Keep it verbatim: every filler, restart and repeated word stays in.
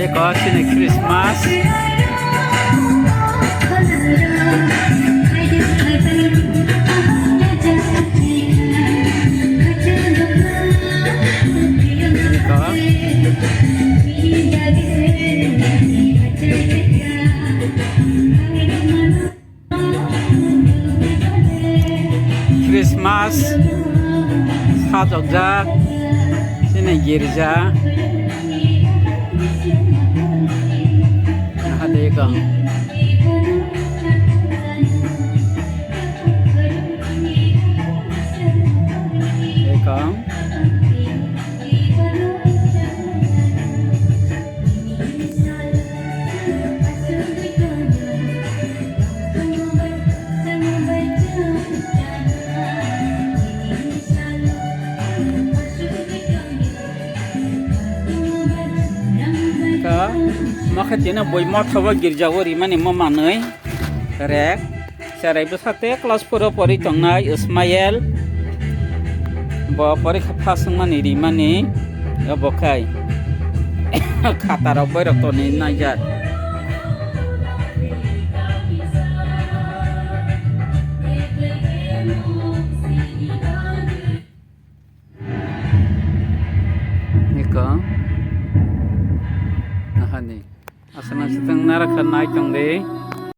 Eko chini Christmas. Eko. Christmas sajokjak chini girja. Aha de eko. Eko. Ka, makhe tino boi mothobo girjao rimani mo manwi rek. Cherai bwsate class four o pori tongnai Ismail. Bo porikha pass wngmani rimani obo khai. Khatarok boirok tonwi naijak. Eko. Ahani. Aswk nang sitwng nara kha nai tong di.